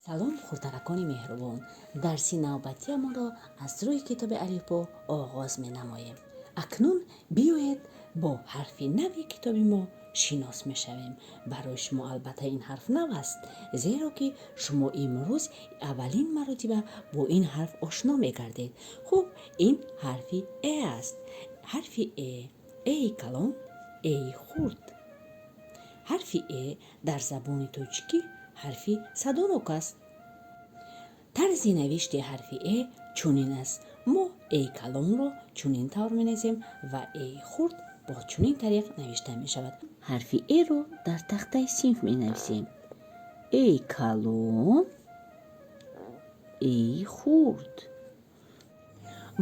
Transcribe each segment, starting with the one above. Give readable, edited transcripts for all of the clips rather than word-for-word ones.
Салом, хурдаракони меҳрубон! Дарси навбатиамонро аз рӯи китоби Алифбо оғоз менамоем. Акнун биёед, бо ҳарфи нави китоби мо шинос мешавем. Барои шумо албатта ин ҳарф нав аст, зеро ки шумо имрӯз аввалин маротиба бо ин ҳарф ошно мегардед. Хуб, ин ҳарфи э аст. Ҳарфи э, эи калон, эи хурд. Ҳарфи э дар забони тоҷикӣ ҳарфи садонок аст. Тарзи навишти ҳарфи э чунин аст. Мо эи калонро чунин тавр менависем ва эи хурд бо чунин тариқ навишта мешавад. Ҳарфи эро дар тахтаи синф менависем: эи калон, эи хурд.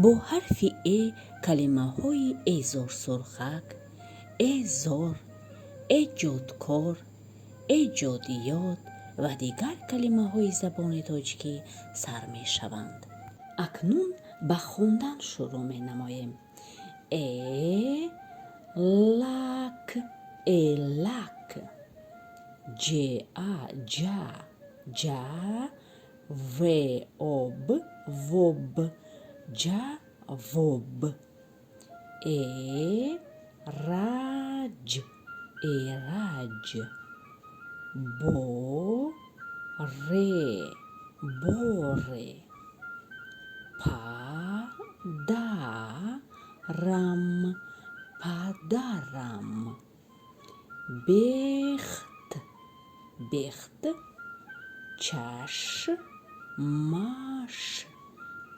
Бо ҳарфи э калимаҳои эзорсурхак, эзор, эҷодкор, эҷодиёт ва дигар калимаҳои забони тоҷикӣ сар мешаванд. Акнун ба хондан шурӯъ менамоем. Э, лак, элак. Ҷ, а, ҷа, ҷа. В, о, б, воб, ҷавоб. Э, раҷ, эраҷ. Бо, ре, боре. Па, да, рам, падарам. Бехт, бехт. Чаш, маш,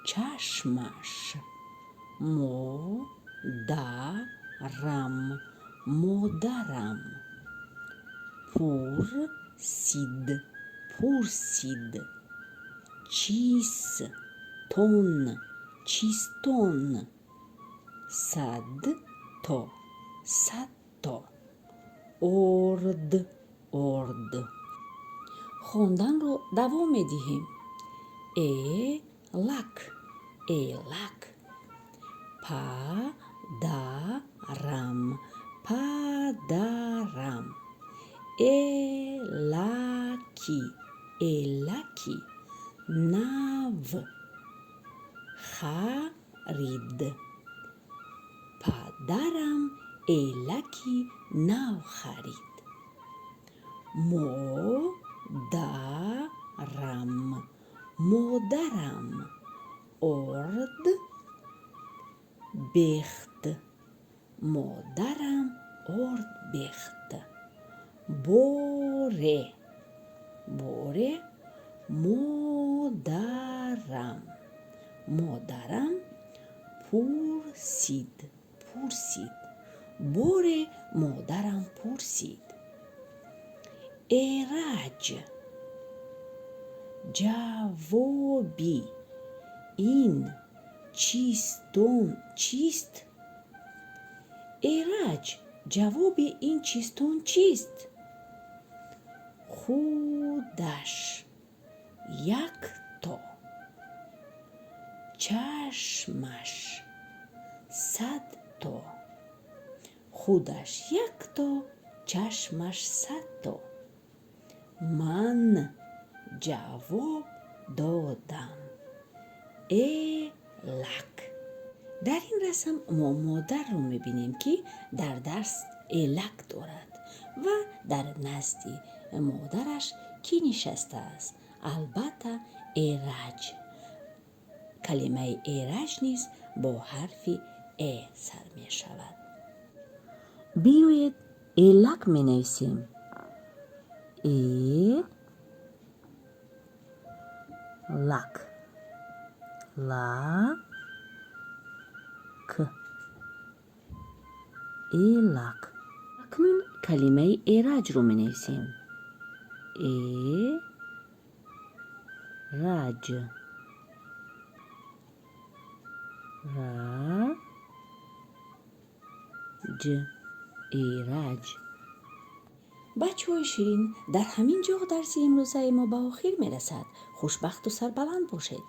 чашмаш. Мо, да, рам, модарам. Пур, сид, пурсид. Чис, тон, чистон. Сад, то, садто. Орд, орд. Хонданро давом медиҳем. Э, лак, элак. Па, да, рам, падарам. Элаки, элаки нав харид. Падарам элаки нав харид. Модарам, модарам орд бехт. Модарам орд бехт. Боре, боре. Модарам, модарам пурсид, пурсид. Боре модарам пурсид. Эраҷ, ҷавоби ин чистон чист? Эраҷ, ҷавоби ин чистон чист? Худаш якто, чашмаш садто. Худаш якто, чашмаш садто. Ман ҷавоб додам: элак. Дар ин расм мо модарро мебинем, ки дар даст элак дорад, ва дар назди модараш кӣ нишастааст? Албатта, Эраҷ. Калимаи эраҷ низ бо ҳарфи э сар мешавад. Биёед, элак менависем. Э, лак, ла, к, элак. Акнун калимаи эраҷро менависем. Э, раҷ, ра, ҷ, эраҷ. Бачаҳои ширин, дар ҳамин ҷо дарси имрӯзаи мо ба охир мерасад. Хушбахту сарбаланд бошед.